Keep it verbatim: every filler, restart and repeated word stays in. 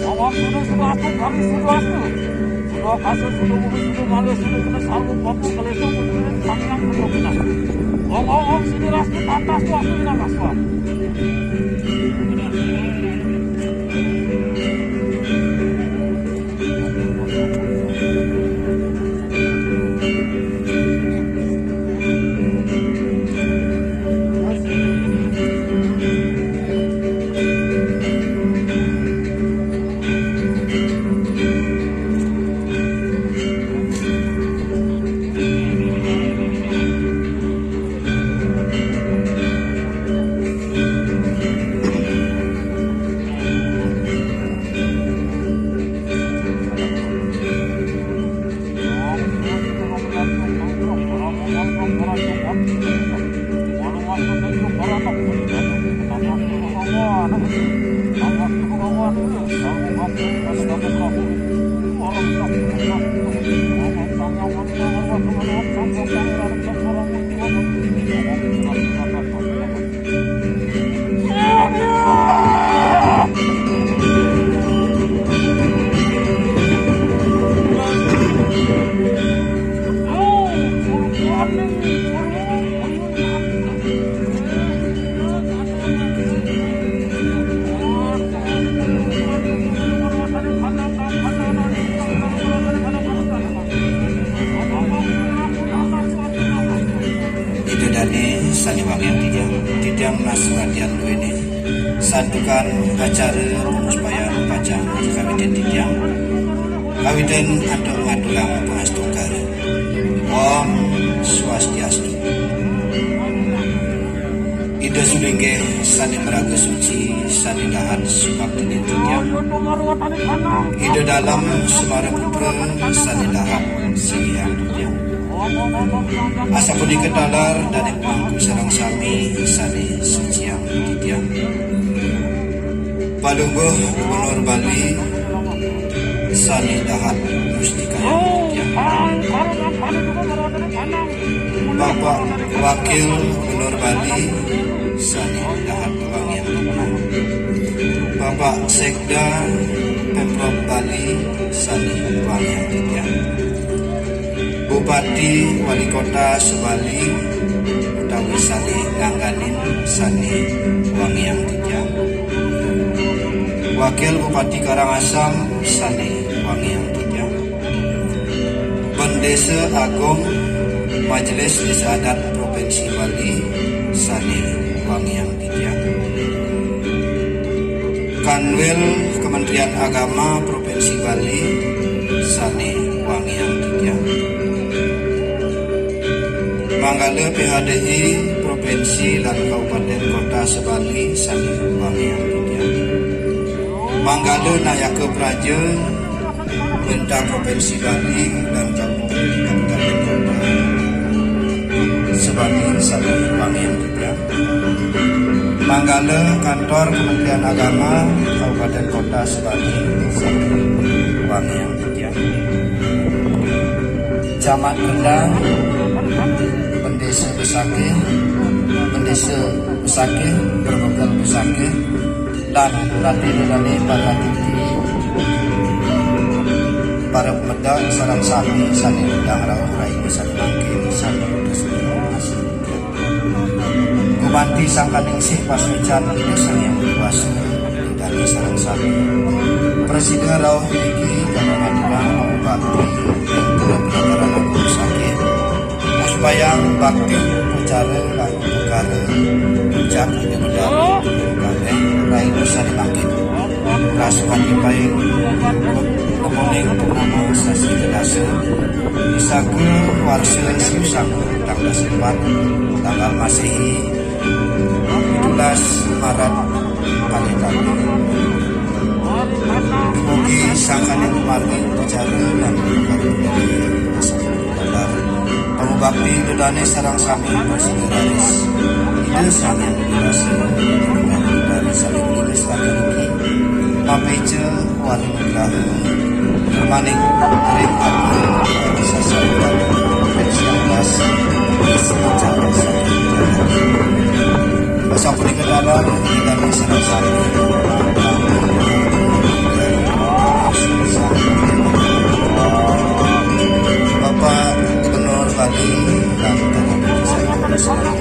Awak sudah, sudah aku, kami sudah aku. Sudah kasih, sudah bumi, sudah malu, sudah kena sarung, batu, kelesu, sudah kami yang sudah kena. Om, om, om, sini rastu, atas tu aku hilang asal. Ida dané sané wangiang titiang, titiang nunas ratian duéné. Santukan acara panguspayaan pacang kawitin titiang. Kawitin antuk ngatulang pangastungkara. Om Swastiastu. Ida sulinggih sané maraga suci, sané dahat subaktinin titiang. Ida Dalem Semara Putra, sané dahat silihan titiang. Asapunika taler dané pamangku sareng sami sané suciang titiang. Palungguh Gubernur Bali sané dahat mustikayang titiang. Bapak Wakil Gubernur Bali sané dahat wangiang titiang. Bapak Sekda Pemprov Bali sané wangiang titiang. Bupati, Wali Kota Subali utawi sané ngangganin sané wangiang titiang. Wakil Bupati Karangasem sané wangiang titiang. Bendésa Agung Majelis Désa Adat Provinsi Bali sané wangiang titiang. Kanwil Kementerian Agama Provinsi Bali sané wangiang titiang. Manggala P H D I Provinsi lan Kabupaten Kota Sebali sané wangiang titiang. Manggala Nayaka Praja Pemerintah Provinsi Bali lan Kabupaten Kota. Sebani sami wangiang titiang. Manggala Kantor Kementerian Agama Kabupaten Kota Sebani sami wangiang titiang. Camat Kendang, Bendesa Besakih, Bendesa Besakih, Perbekel Besakih, lan ratu ida dane para titi, para pemeda sareng sami sane udah rauh raina sane mangkin sane utus Gumanti sangkaning sih pasuecan Ida Sang Hyang Widi Wasa, ida dane sareng sami. Prasida rauh niki kagem aturang pangubakti ring Pura Pelataran Agung Besakih. Musubayang bakti upacara lan upakara jak Ida Betara kabeh raina sane mangkin. Rasukan ipaing nemoning purnama sasi kedasa, Wisaga warsa Siu Sanga tanggal empat, tanggal Masehi, pitulas Maret kalih tali. Dumugi sangkaning margi upacara lan pangubakti ida dane sareng sami prasida raris. Ida Sang Hyang Widi Wasa dari sami niki mapeca wali nugraha nirmaning ring aku sasautan sembilan belas Wisnu Chandra. Sapunika taler kita sareng sami. Bapak Gubernur Bali dan Bapak Gubernur